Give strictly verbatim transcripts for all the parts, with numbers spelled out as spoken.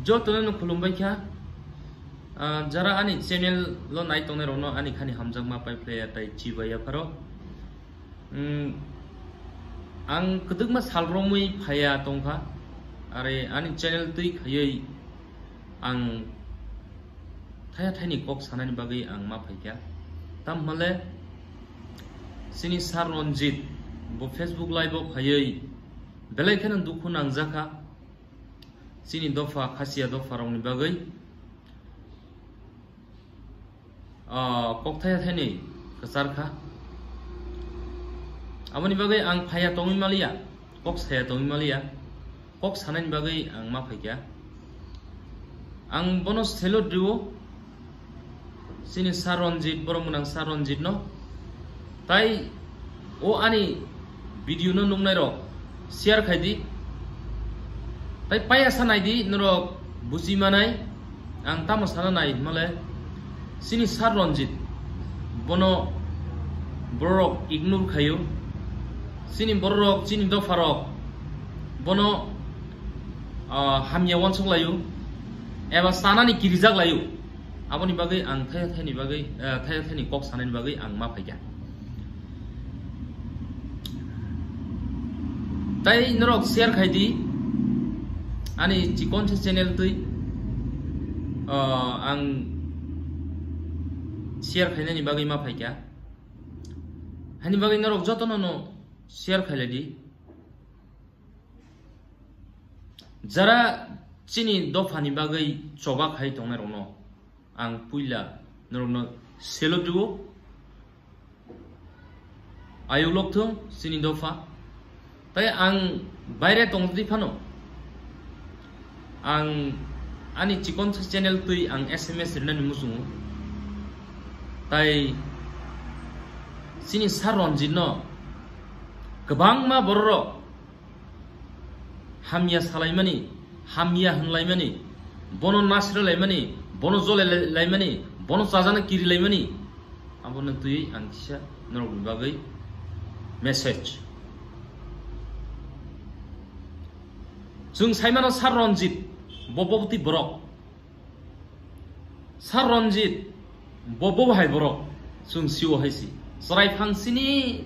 Jotono no khulumbai kha. Ah, jara ani channel lo nai tongnai rokno ani khani hamjakma pai phlaiya tai chibaiya pharo. Hmm, ang kwdwkma sal romwi phaiya tongkha. Are ani channel twi khaiwi ang thaya thaini kok sanani bagwi ang ma phaikha. Tamhole chini Sir Ranjit bo Facebook live o phaiwi belai kheno dukhu nangjakha. Chini dopha, Khasiya dopha rokni bagwi, ah, kok thaya thaini kwchar kha. Aboni bagwi ang phaiya tongwi maliya, kok saya tongwi maliya, kok sanani bagwi ang ma phaikha. Ang bono salute rio. Chini Sir Ranjit, borok mwnang Sir Ranjit no. Tai o ani video no nuknai rok share khai di. Tai paya sa nai di, norok buji manai. Ang tamo sana nai male. Chini Sir Ranjit, bono borok ignore khaio. Chini borok, chini dopha rok, bono, ah, hamya wansuk laio. Eba sanani kirijak laio. Aboni bagwi ang thaya thaini bagwi, eh, thaya thaini kok sanani bagwi ang ma phaikha. Tai norok share khai di ani chikon se channel twi, ah, ang share khainani bagwi ma phaikha. Hani bagwi norok jotono no share khai lai di. Jara chini dophani bagwi choba khai tongnai rokno ang puila norokno salute rio. Ayuk lok thung chini dopha. Tai ang baire tong di phano, ang ani chikon sa channel twi ang S M S rinani muchungo. Tai chini Sir Ranjit no kwbangma borok hamya salaimani, hamya hwnlaimani, bono nasri laimani, bono jole laimani, bono chajana kiri laimani, abono twi ang kisa norokni bagwi message. Chwng saimano Sir Ranjit, bo bobotwi borok. Sir Ranjit, bo bo hai borok, chwng sio hai si. Chwrai phang sini,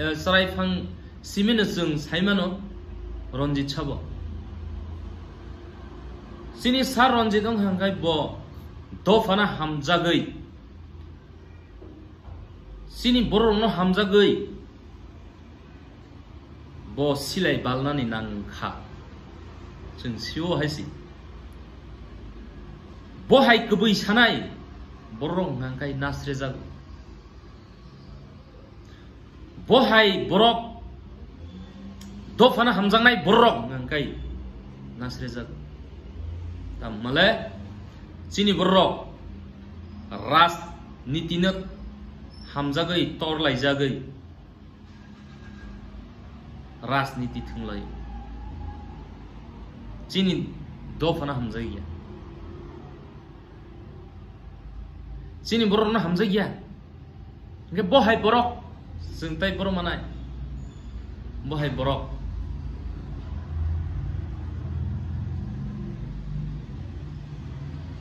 eh, chwrai phang simino chwng saimano Ranjit sabo. Chini Sir Ranjit wng hangkai bo dophana hamjagwi, chini borokno hamjagwi, bo silai balnani nang kha. Chwng sio hai si. Bo hai kwbwi sanai borok hwnka hwnkhe nasrejago. Bo hai borok dophano hamjaknai borok hwnka hwnkhe nasrejago. Tamale chini borok rajnitino hamjagwi, torlaijagwi, rajniti thwnglai. Chini dophano hamjakya. Chini borokno hamjakya. Hingke bo hai borok, chwng tai borok manai. Bo hai borok.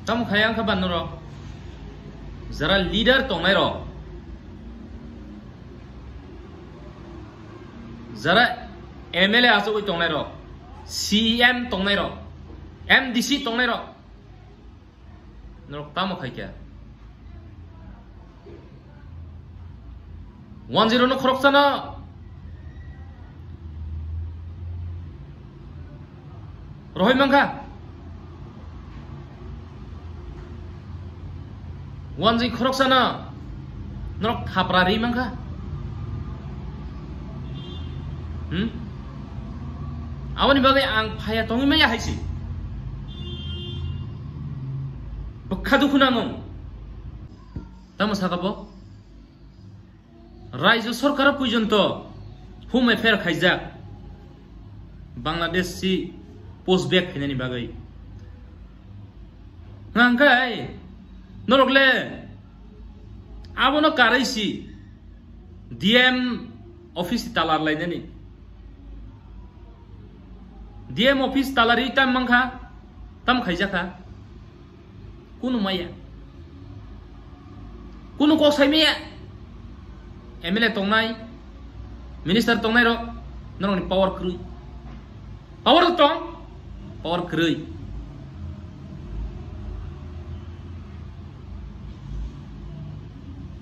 Tamo khai ang kha ban norok. Jara leader tongnai rok. Jara M L A achugwi tongnai rok, C M tongnai rok, M D C tongnai rok, norok tamo khai khe? One zero no khoroksa no rohoi mankha. Wanjwi khoroksa no norok khapra ri mankha. Hmm? Aboni bagwi ang phaya tongwi maya hai si. Bwkha dukhu nango. Tamo saka bo? Raijo sorkaro puijonto hum F I R khaijak Bangladesh si post back khainani bagwi. Hwnkhe norok le abono karwi si D M office talar lainani. D M office talarwi tam mankha. Tamo khaijakha? Kunu maya. Kunu kok sai maya. M L A tongnai, minister tongnai rok, norokni power kwrwi. Power tong, power kwrwi.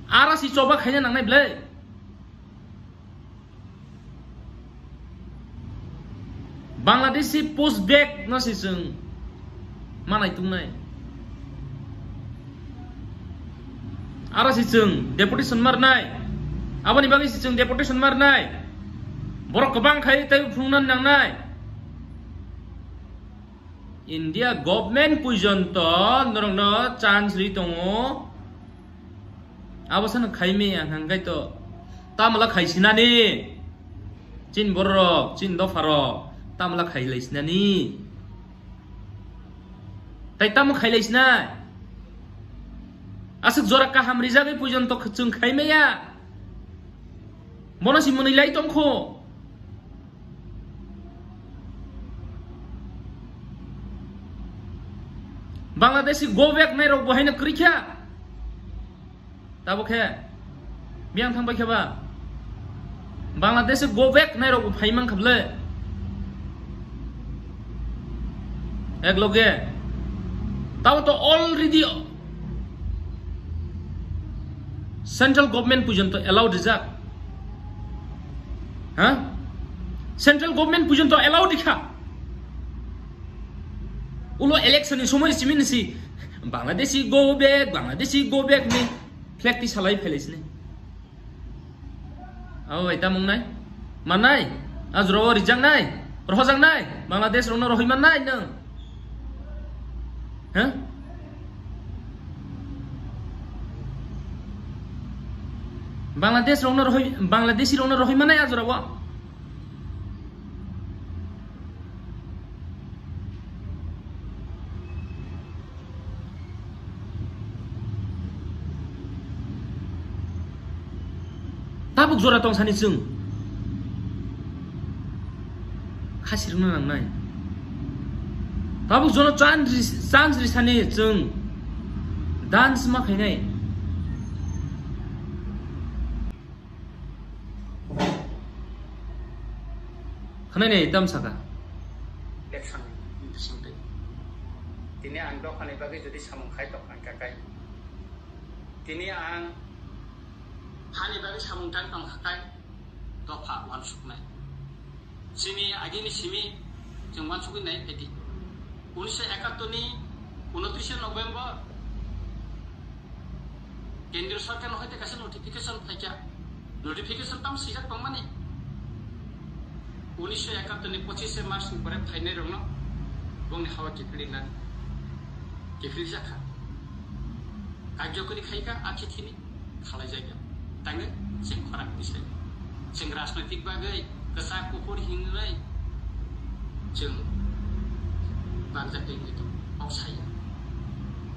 Ara si choba khaina nangnai ble. Bangladeshi push back no si chwng manai tungnai. Aro si chwng deportation marnai. Aboni bagwi si chwng deportation marnai. Borok kwbang khai tei phunukna nangnai. India government puijonto norokno chance ri tongo. Abo sano khaimi ang hangkai to. Tamla khaisinani. Chin borok, chin dopharok. Tamla khailaisinani. Tai tamo khailaisinai. Aswk jora kaham rijagwi puijonto chwng khaimaya. Bono si mwnwi lai tongkho. Bangladeshi go back nairok bo haino kwrwi kha. Tabo khe biyang thang bai khe ba Bangladesh go back nairok bo phai man kha ble. Ek loge tabo to already central government pujonto allowed rijak. Ha? Central government pujonto allowed kha. Ulo election ni somoi simi nisi Bangladeshi go back, Bangladeshi go back ni flag ti salai phelai sini. Abo bai tamung nai? Manai? Ajro o rijak nai? Rohojak nai? Bangladesh rokno rohoi man nai nwng? Ha? Bangladesh rokno rohoi, Bangladeshi rokno rohoi man nai ajro o? Tabuk jora tong sani chwng khasi rwna nangnai. Tabuk jono chance ri, chance ri sani chwng dance ma khainai. Khwnai nai tam saka. Election ni bisingtwi. Tini ang dophani bagwi jodi samung khai tongkha kha kai. Tini ang hani bagwi samung tang tongkha kai dopha uansuknai. Chini agini simi chwng uansugwi nai phaidi. Unisho ekattor ni unotrishe November Kendriyo Sorkar no hoite kaisa notification phaikha. Notification tamo swijak tongmani. Unisho ekattor ni pochishe March ni pore phainai rokno bongni hawa kiphilina, kiphiljakha. Karjokori khaikha a chithini. Khalaijakya. Tangwi chwng khorang tisai. Chwng rajnoitik bagwi kwchak kuphur hinwi chwng barjakgwi tong kok saya.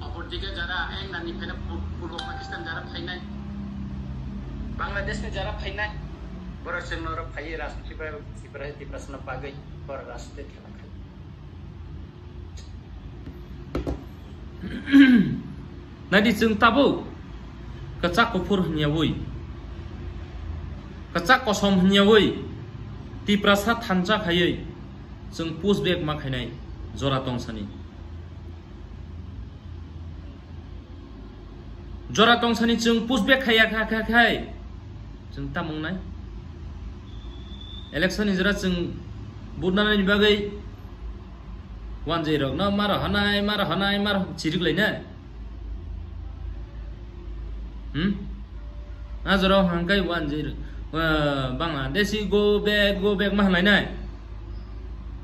Opor dike jara ayang nani phaina Pur-, Purbo Pakistan jara phainai, Bangladesh ni jara phainai, borok chwng norok phaiwi rajnoitik bagwi Tipra, Tiprasano bagwi borok rajnoitik khela khai. Naidi chwng tabuk kwchak kuphur hwnyawi, kwchak kosom hwnyawi Tiprasa thansa khaiwi chwng push back ma khainai jora tongsani. Jora tongsani chwng push back khaiya kha, kha, khai. Chwng tamung nai. Election ni jora chwng vote nanani bagwi wanjwi rokno maro hanai, maro hanai, maro chirik lainai. Hmm? A jora hangkai wanjwi rok, ah, Bangladeshi go back, go back ma hanlainai.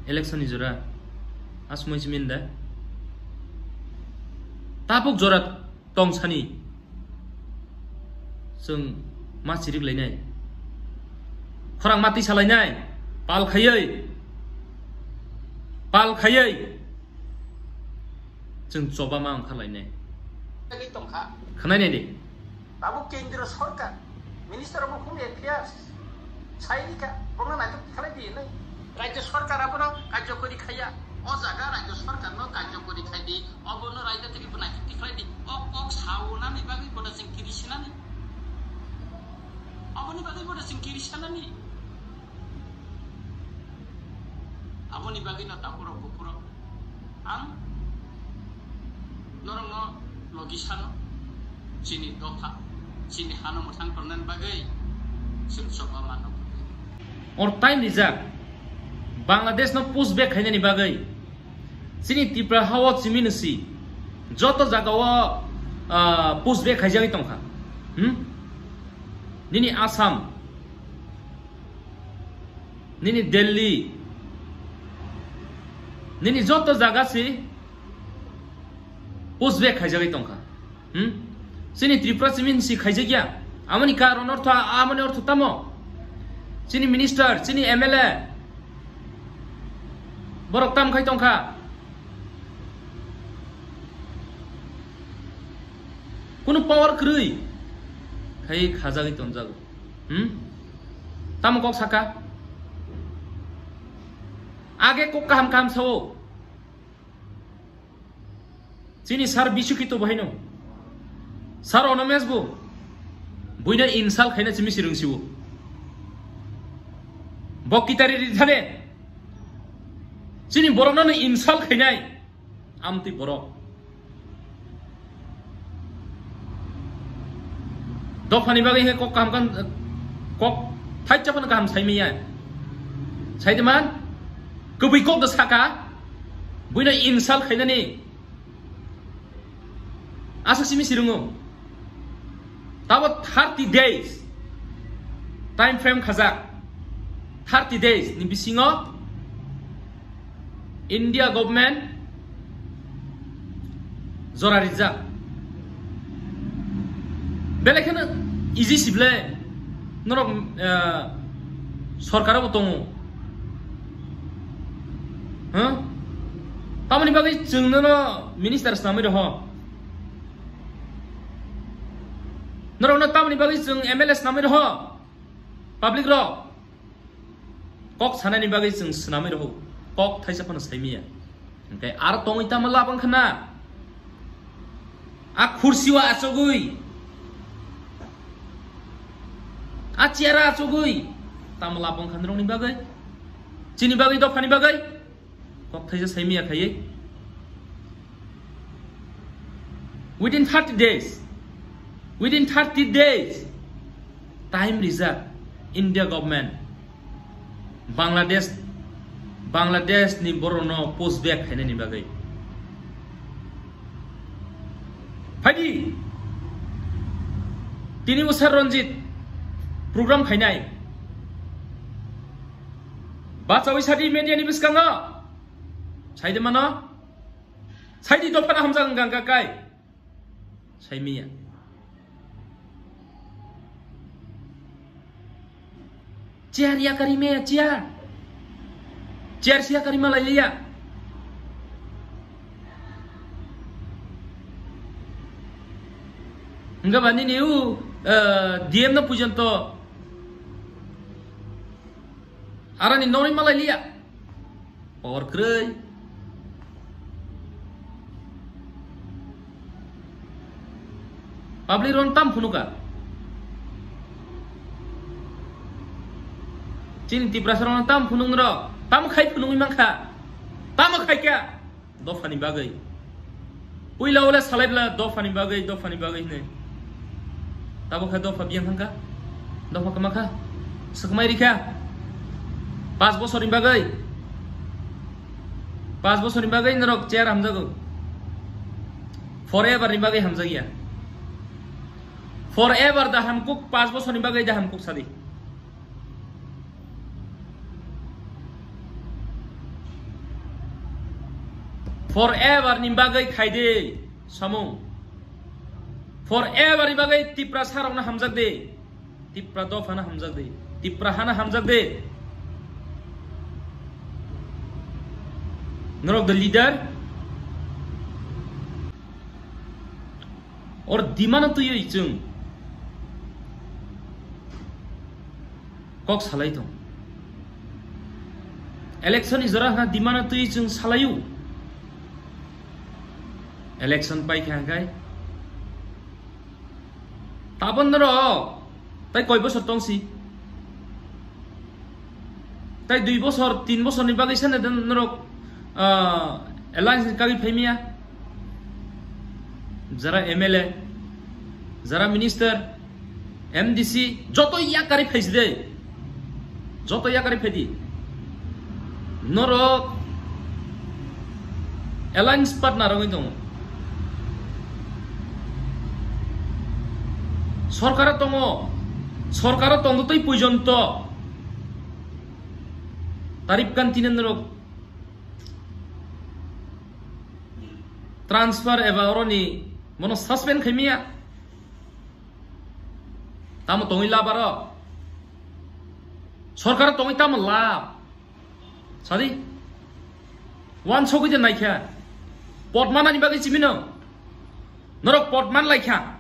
Election ni jora. Asmoi simin da. Tabuk jora tongsani chwng ma chirik lainai, khorang ma tisa lainai, pal khaiwi, pal khaiwi chwng choba ma wngkha lainai. Tongkha. Khwnai nai di. Tabuk Kendriyo Sorkar, Minister of Home Affairs, saini kha, bono naitok tikhalai di hinwi. Rajya Sorkar abono karjokori khaiya. O jaga Rajya Sorkarno karjokori Bodo chwng kiri sanani. Aboni bagwi no takhurok bukhurok ang norokno logi sano, chini dopha, chini hano mwthang tornani bagwi chwng choba mano. Or time rijak Bangladesh no push back khainani bagwi. Chini Tripura hao chimini si joto jaga o, ah, push back khaijagwi tongkha. Hmm? Nini Assam, nini Delhi, nini joto jaga si push back khaijagwi tongkha. Hmm? Chini Tripura chimini si khaijakya. Amoni karon ortho, amoni ortho tamo? Chini minister, chini M L A, borok tam khai tongkha. Kunu power kwrwi khai khajagwi tonjago. Hmm? Tamo kok saka? Age kok kaham kaham sao. Chini sir Bisukito bo haino. Sir Onomesh bo. Buino insult khaina chimi sirung siwo. Bo kitari ri thane. Chini borokno no insult khainai. Amtwi borok. Dophani bagwi he kok kaham kan, kok thaisa phano kaham saimaya. Saide man, kubui kok do saka, buino insult khainani. Asa simi sirungo. Tabo thirty days time frame khajak. Thirty days ni bisingo India government jora rijak. Belai kheno easy sible norok, eh, sorkar bo tongo. Huh? Tamoni bagwi chwng nono minister swnamwi roho. Norokno tamoni bagwi chwng M L A swnamwi roho. Public rok. Kok sanani bagwi chwng swnamwi roho. Kok thaisa phano saimaya. Hwnkhe aro tongwi tamo labang khna. A khursi o achugwi. A chair o achugwi. Tamo labang kha norokni bagwi. Chini bagwi dophani bagwi. Kok thaisa saimaya khaiwi. Within thirty days, within thirty days, time rijak India government, Bangladesh, Bangladesh ni borok no push back khainani bagwi. Phaidi, tini Usar Ranjit program khainai. Bachawi sadi media ni bwskango. Saidi mano? Saidi dophano hamjak wngkha kai? Saimiya. Chair ya kari me chair. Chair siya kari malai liya. Hingga bani ni u, eh, D M no pujon to. Arani nori malai liya. Power kwrwi. Public rok tam phunuka. Chini Tiprasa rok tam phunung rok. Tam khai phunungwi mankha. Tam khai kya. Dophani bagwi. Puila wala salai bla dophani bagwi, dophani bagwi hwnwi. Tabo khe dopha biyang thangkha. Dopha kwma kha. Swkmai rikha. Pas bosorni bagwi. Pas bosorni bagwi norok chair hamjago. Forever ni bagwi hamjakya. Forever da hamkuk, pas bosorni bagwi da hamkuk sadi. Forever ni bagwi khaide samung. Forever ni bagwi Tiprasa rokno hamjak de. Tipra dophano hamjak de. Tipra hano hamjak de. Norok the leader. Or demand twiwi chwng kok salai tong. Election ni jora ha demand twiwi chwng salaio. Election pai kha hwnkhe tabon norok tai koi bosor tong si. Tai dui bosor, tin bosor ni bagwi sene den norok, ah, alliance ni kagwi phaimiya. Jara M L A, jara minister, M D C, joto yakari phaisi de. Joto yakari phaidi. Norok alliance partner wngwi tongo. Sorkaro tongo. Sorkaro tongo tei poijonto. Tarif Kantini norok transfer eba oroni mono suspend khaimiya. Tamo tongwi lab aro. Sorkar tongwi tamo lab. Sadi. Wan sogwi de naikha. Pot manani bagwi chimino. Norok pot man laikha.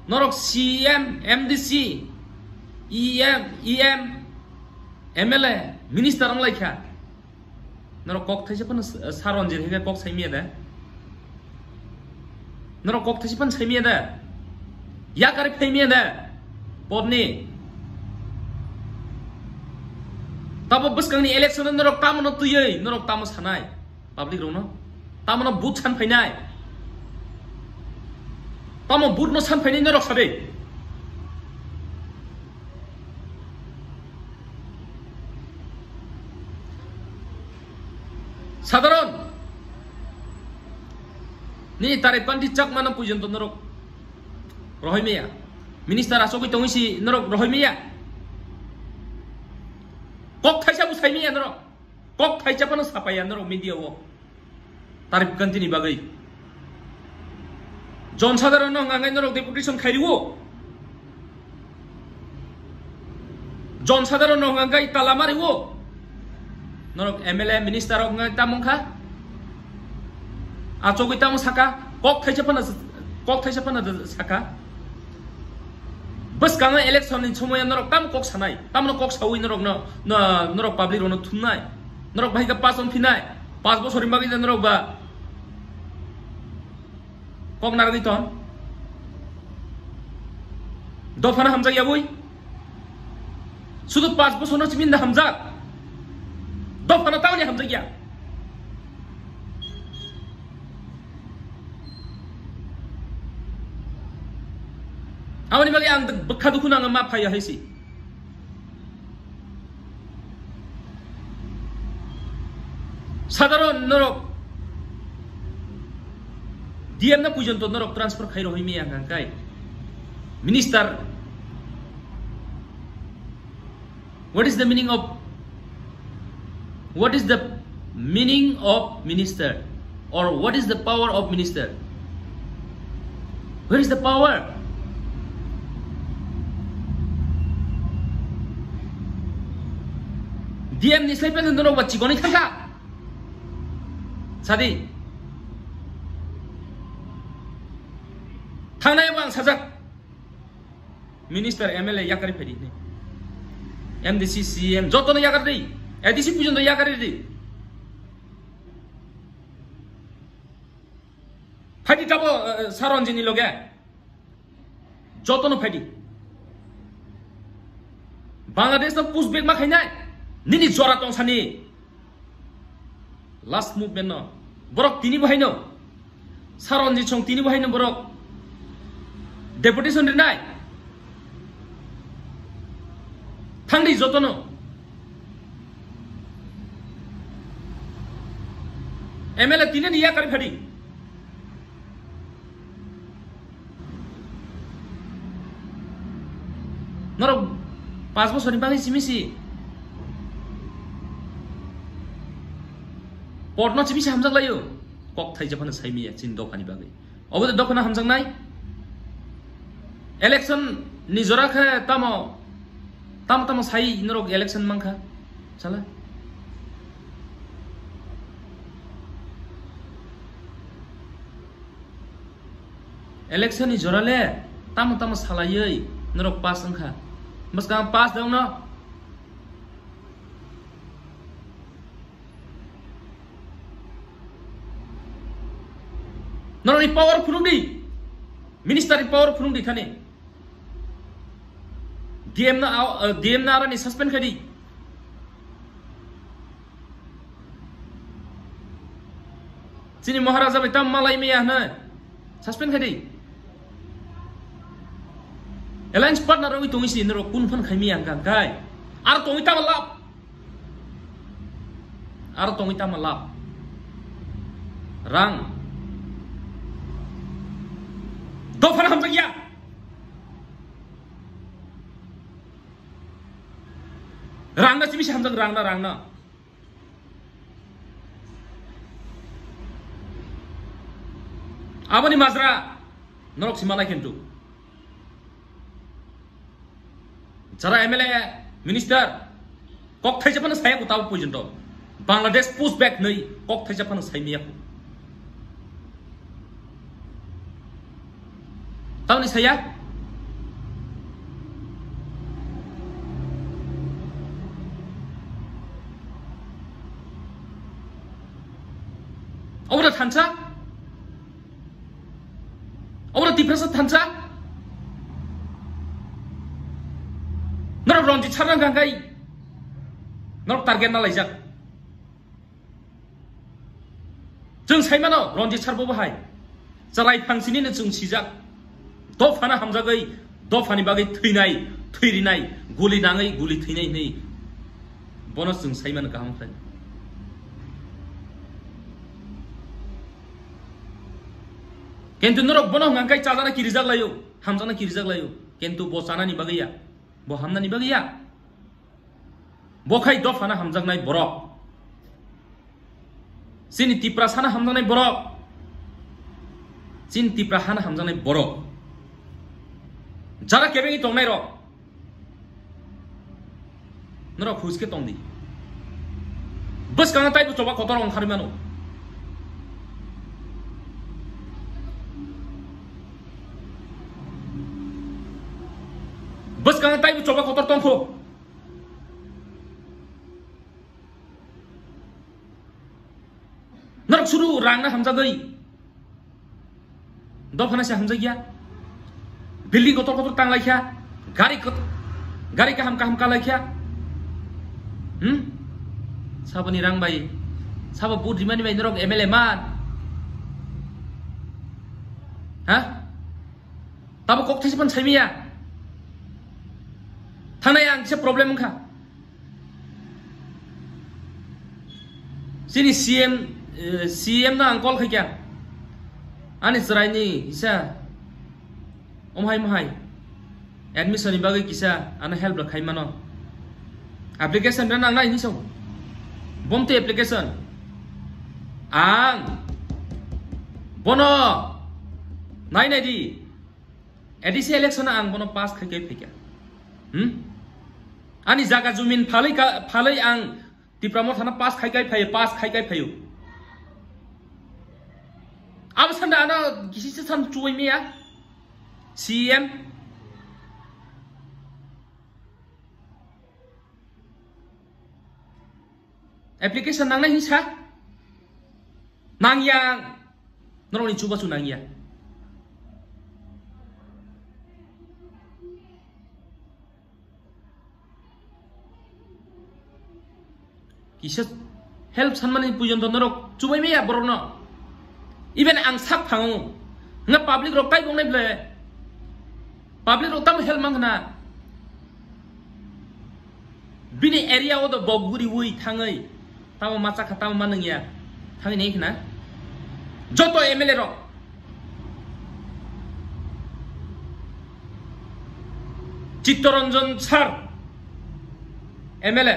Norok C M, M D C, E M, E M, M L A, minister wng laikha. Norok kok thaisa phano s-, saron jin hingke kok saimiya de. Norok kok thaisa phano saimiya de. Yakari phaimiya de. Podni. Tabo bwskangni election norok tamo no tuyoi, norok tamo sanai. Public rokno. Tamo no but san phainai. Tamo but no san phainai norok sade. Sadharon ni Tarif Kantini Chakma no puijonto norok rohoi meya. Minister asogwi tongwi si norok rohoi meya. Kok thaisa bo sai meya norok. Kok thaisa phano sapaiya norok media o. Tarif Kantini bagwi. Jon sadharon no hwnga hwnkhe norok deputation khairiwo. Jon sadharon no hwnga hwnkhe tala mariwo. Norok M L A minister rok hwnga tamo wngkha. Achogwi tamo saka. Kok thaisa phano, kok thaisa phano saka. Bwskango election ni somoyo norok tamo kok sanai. Tamno kok sawi norok no, no, norok public rok no thumnai. Norok bahai ka pass on phinai. Pass bosor ni bagwi norok ba. Kok narwgwi ton. Dophano hamjak ya bui. Sudu pass bosor no simin da hamjak. Dophano tauni hamjak ya. Aboni bagwi ang bwkha dukhu nang ma phai hai si. Sadharon norok D M no puijonto norok transfer khai rohoi meya hwnka hwnkhe. Minister, what is the meaning of, what is the meaning of minister? Or what is the power of minister? Where is the power? D M ni sai pele norok ba chikoni thangkha. Sadi. Thangnai bo ang sajak. Minister, M L A yakari phaidi. M D C, C M, jotono yakari di. A D C puijonto yakari di. Phaidi tabo, eh, Saronjini loge. Jotono phaidi. Bangladesh no push back ma khainai. Nini jora tongsani. Last movement no. Borok tini bo haino. Saronjit song tini bo haino borok. Deputation rinai. Thangdi jotono. M L A tini ni yakari phadi. Norok paanch bosorni bagwi simi si potno simi si hamjak laio. Kok thaija phano sai miya chini dophani bagwi. Obo de dophano hamjaknai. Election ni jora khe tamo, tamo, tamo sai norok election mankha. Sala. Election ni jora le tamo tamo salaiwi norok pass wngkha. Bwskang pass de wngno. Norokni power phunukdi. Minister ni power phunukdi thani. D M no, uh, D M no arani suspend khai di. Chini Maharaja bai tam malai maya hwnwi suspend khai di. Alliance partner wngwi tongwi si norok kun phan khai maya hwnkha hwnkhe. Ar tongwi tamo lab. Ar tongwi tamo lab. Rang. Dophano hamjakya. Rangna simi se hamjak, rangna, rangna. Aboni majra norok si manai kintu. Jara M L A, minister, kok thaisa phano saya ko tabo porjonto. Bangladesh push back hwnwi kok thaisa phano sai maya ko. Tamni saya? Obo da thansa? Obo da Tiprasa thansa? Norok Ranjit Sar nang kangkai. Norok target na laijak. Chwng sai mano, Ranjit Sar bo bahai. Chwrai phangsini no chwng sijak. Dophano hamjagwi, dophani bagwi thwinai, thwirinai, guli nangwi, guli thwinai hwnwi. Bono chwng sai mano kaham khlai. Kintu norok bono hwnka khe chajana kirijak laio, hamjana kirijak laio. Kintu bo chanani bagwi ya, bo hamnani bagwi ya. Bo khai dophano hamjaknai borok. Chini Tiprasano hamjaknai borok. Chini Tiprasano hamjaknai borok. Jara kebengwi tongnai rok. Norok huske tongdi. Bwskango taibo choba kotor ongkharwi mano. Bwskango taibo choba kotor tongkho. Norok suru rangna hamjagwi. Dophano se hamjakya. Building kotor kotor tanglaikha. Gari kot-, gari kaham kaham kalaikha. Hmm? Saboni rang bai. Sabo vote rimani bai norok M L A man. Ha? Tabo kok thaisa phano saimaya. Thanai ang kisa problem wngkha. Chini C M, eh, C M no ang call khaikha. Ani chwraini kisa omhai mohai admission ni bagwi kisa ano help rok khai mano. Application rw nangnai hinwi song. Bomte application. Ang bono nai nai di. A D C election ang bono pass khai kai phaikha. Hmm? Ani jaga jumin phalwi ka, phalwi ang Tipra Motha no pass khai kai phaio, pass khai kai phaio. Abo sanda ano kisi se san chuwi miya. C M. Application nangnai hinwi sa? Nangya. Norokni chubachu nangya. Kisa help sanmani pujon to norok chubai maya borokno. Even ang sak phango. Nga public rok tai bongnai ble. Public rok tamo help mang khna. Bini area o do bok guri ui thangwi. Tamo ma chakha, tamo ma nungya. Thangwi nei khna. Joto M L A rok. Chittaranjan sir. M L A.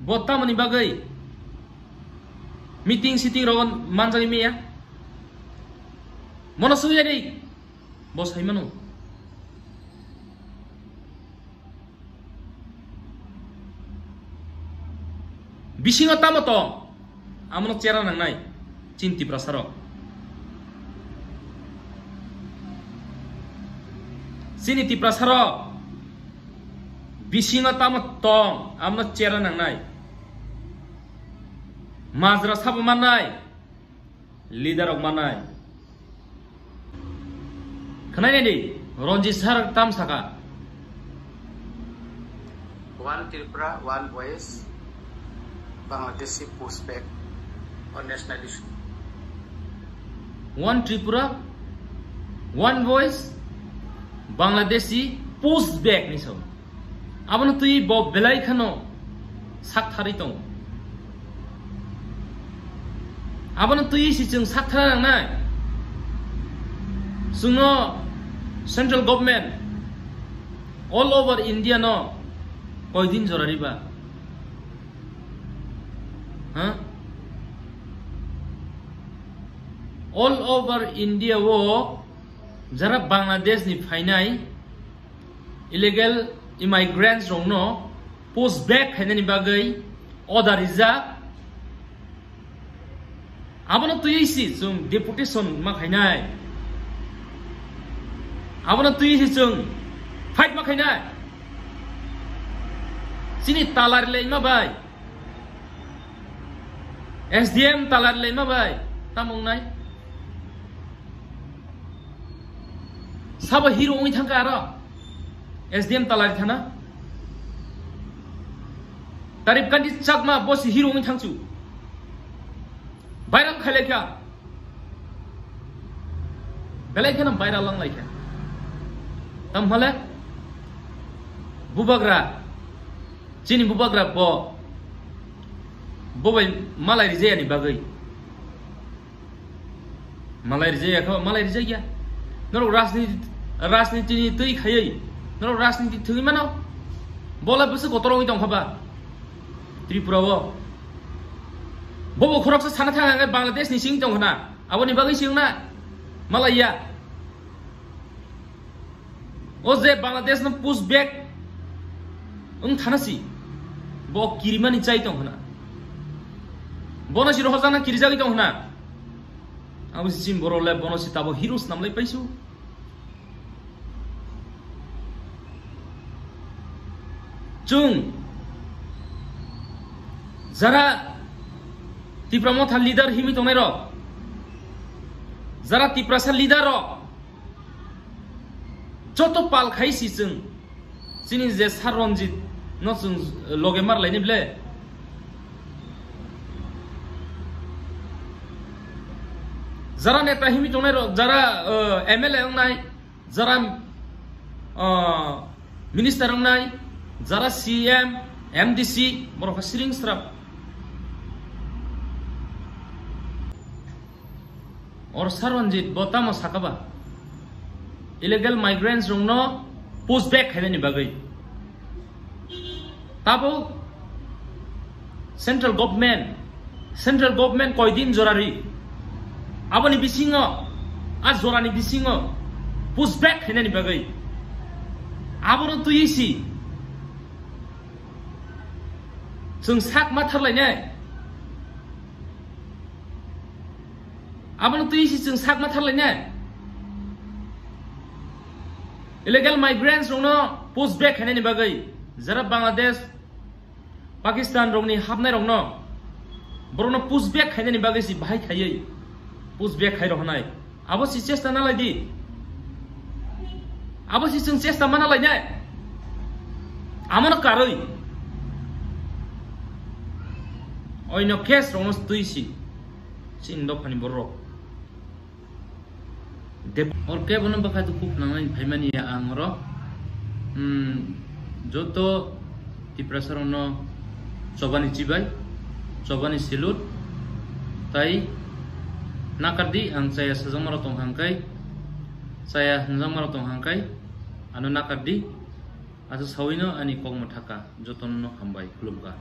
Bo tamoni bagwi. Meeting sitting rogon manjagwi maya. Mono sugya di. Bo sai mano. Bisingo tamo tong, amono chera nangnai, chini Tiprasa rok. Chini Tiprasa rok, bisingo tamo tong, amono chera nangnai. Majra sabo mannai. Leader rok manai. Khwnai nai di, Ranjit sir tam saka. One Tripura, one voice, Bangladeshi pushback on national issue. One Tripura, one voice, Bangladeshi pushback ni song. Abono twi bo belai khano sak tharwi tongo. Abono twi si chwng sak thar nangnai. Chwngno central government all over India no koidin jora riba? Ha? All over India o jara Bangladesh ni phainai illegal immigrants rokno push back khainani bagwi order rijak. Abono twiwi si chwng deputation ma khainai. Abono twiwi si chwng fight ma khainai. Chini talari lengma bai, S D M talari lengma bai, tamo wngnai? Sabo hero wngwi thangkha aro S D M talari thana. Tarif Kandi Chakma bo si hero wngwi thangchu. Viral khailai kha. Belai kheno viral wng lai kha. Tamo hale bubagra, chini bubagra bo, bo bai malai rijayani bagwi. Malai rijaya kha, malai rijaya. Norok rajniti, rajniti ni twi khayai. Norok rajniti thwi mano. Bola bwswk kotor wngwi tong kha ba Tripura o. Bobo khoroksa sana thang ang Bangladesh ni sing tong khna. Aboni bagwi sing na. Malaiya. O je Bangladesh no push back wng thana si, bo kirimani chai tong khna. Bono si rohorjakna kirijagwi tong khna. Abo si chini borok le bono si tabo hero snam lai paisu. Chwng jara Tipra Motha leader himwi tongnai rok, jara Tiprasa leader rok, joto pal khai si chwng chini je Sir Ranjit no chwng loge mar laini ble. Jara neta himwi tongnai rok, jara, uh, M L A wngnai, jara, uh, minister wngnai, jara C M, M D C, borok kha siring srap. Or Sir Ranjit bo tamo saka ba? Illegal migrants rokno push back khainani bagwi. Tabuk central government, central government koidin jora ri? Aboni bisingo, a jorani bisingo push back khainani bagwi. Abono twiwi si chwng sak ma tharlainai. Abono twiwi si chwng sak ma tharlainai. Illegal migrants rokno push back khainani bagwi, jara Bangladesh, Pakistan rokni hapnai rokno, borokno push back khainani bagwi si bahai khaiwi push back khai rohonai. Abo si chesta na lai di. Abo si chwng chesta mana lainai. Amono karwi. Oino case rokno twi si. Chini dophani borok. Dep-, or kebono bwkha dukhu khnangnai phaimani ang oro. Hmm, joto Tiprasa rokno chobani chibai, chobani silut, tai nakardi ang chaya sajakmarok tong hangkai, chaya hwnjakmarok tong hangkai, ano nakardi, asa sawino ani kokno thaka, jotono hambai khulumkha.